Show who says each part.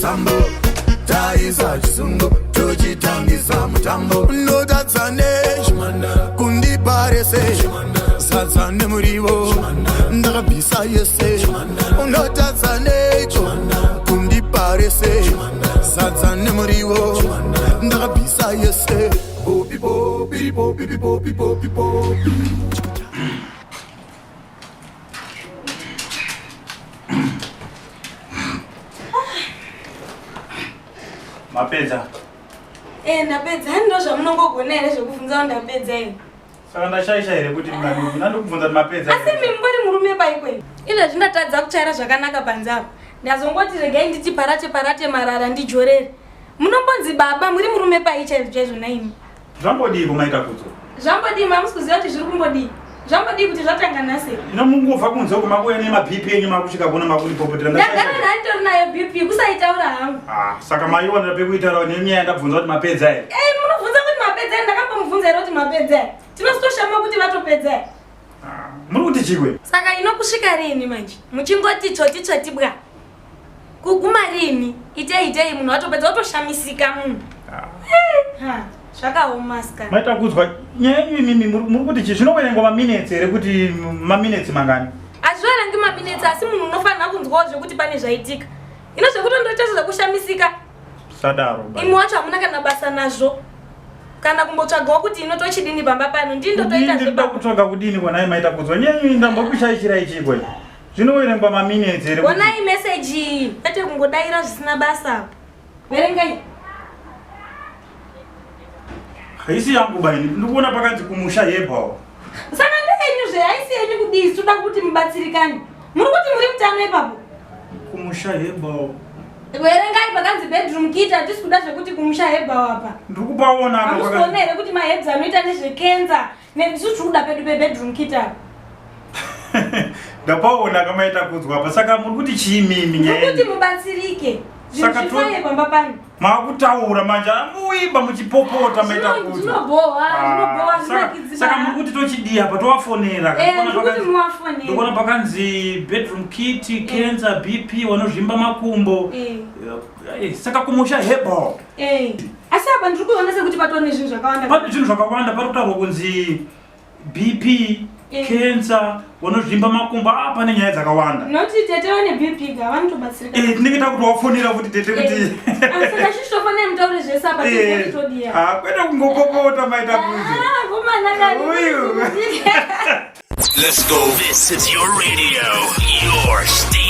Speaker 1: sambo taisa chisungo tochitangisa mutambo unotadza nei kundipa rese sadza nemuriwo ndakabvisa yese unotadza neiko kundipa rese sadza nemuriwo ndakabvisa yese bopi bopi bopi bopi bopi bopi.
Speaker 2: Mapedza?
Speaker 3: Eh, ndapedza. Hani ndo zvamunongogona here zvekubvunza kuti ndapedza here?
Speaker 2: Saka ndashaisha here kuti ndandokubvunza kuti mapedza?
Speaker 3: Asi imi mumbori murume paikwe. Izvezvi ndatadza kutsvaira zvakanaka panze apa. Ndazongoti regai nditi parate parate marara ndijorere. Munombonzi baba muri murume pai chaizvo chaizvo naimi?
Speaker 2: Zvambodii kumaita kudzo?
Speaker 3: Zvambodii mamusi kuziva kuti zviri kumbodii? Zvambodii kuti zvatanga nhasi?
Speaker 2: Ino mungobva kunze uko makuuya nema BP enyu makusvika kuno makundipopotera.
Speaker 3: Ndagara ndanditori nayo BP kusaitaura hangu.
Speaker 2: Ah, saka maiwanira pekuitaura nenyaya yandabvunza kuti mapedza here?
Speaker 3: Eh, munobvunza kuti mapedza here? Ndakambomubvunza here kuti mapedza here? Tinositoshama kuti vatopedza here?
Speaker 2: Ah, muri kuti chikwe?
Speaker 3: Saka ino kusvika rini manje? Muchingoti tsvoti tsvoti bwa. Kuguma rini? Itei itei munhu watopedza wotoshamisika munhu. Ah. Zvakaoma ska.
Speaker 2: Maita kudzwa nyaya yenyu imimi muri kuti chii zvinoverengwa maminutes here kuti maminutes mangani?
Speaker 3: Hazviverengi maminutes asi munhu unofanira kunzwawo zvekuti pane zvaitika. Ino zvekutondoita zvekushamisika.
Speaker 2: Sadaro.
Speaker 3: Imi wacho hamuna kana basa nazvo. Kana kumbotsvagawo kuti ino tochidini pamba pano ndini ndotoita
Speaker 2: zvebaba. Kutsvaga kudini kwanai maita kudzwa nyaya yenyu ndambokushaishirai chiiko. Zvinoverengwa maminutes here?
Speaker 3: Onai message iyi kwete kungodaira zvisina basa apo. Verengai.
Speaker 2: Haisi yangu baini, ndikuona pakanzi kumusha yebhawo.
Speaker 3: Saka ndeyenyu zve, haisi yenyu kudii, toda kuti mubatsirikane. Muri kuti muri mutano ipapo?
Speaker 2: Kumusha yebhawo.
Speaker 3: Verengai pakanzi bedroom kit, hatisi kuda zvekuti kumusha hebhawo apa.
Speaker 2: Ndiri kupaona apa.
Speaker 3: Hamusi kuona here kuti mahebs anoita nezvekenza Nesu tiri kuda pedu pebedroom kit apa.
Speaker 2: Ndapaona kamaita kudzwa apa saka muri kuti chii mimi nyaya.
Speaker 3: Kuti mubatsirike. Zvinhu zvifaye pamba pano.
Speaker 2: Makutaura manje amuimba muchipopota maita kudzwa.
Speaker 3: Zvinobhowa, zvinobhowa ah, zvinakidzi.
Speaker 2: Saka muri kuti tochidii apa towafonera.
Speaker 3: Eh, kuti muwafonera.
Speaker 2: Ndikuona pakanzi bedroom kit, eh. cancer, BP, wanozvimba makumbo.
Speaker 3: Eh.
Speaker 2: Eh, saka kumusha hebo.
Speaker 3: Eh. Asi apa ndiri kuona sekuti patori nezvinhu zvakawanda.
Speaker 2: Pane zvinhu zvakawanda pari kutaurwa kunzi BP, eh. cancer, vanozvimba makumbo ah pane nyaya dzakawanda.
Speaker 3: Noti tete vane BP ga vanotobatsirika.
Speaker 2: Eh, tinenge takuti wafonera futi tete kuti.
Speaker 3: Eh. Ah, saka sisi tofanira mutaure zvese apa eh. todiya.
Speaker 2: Ah, kwete kungopopota maita kuzo.
Speaker 3: Ah, komana kani.
Speaker 2: Uyu.
Speaker 4: Let's go. This is your radio, your station.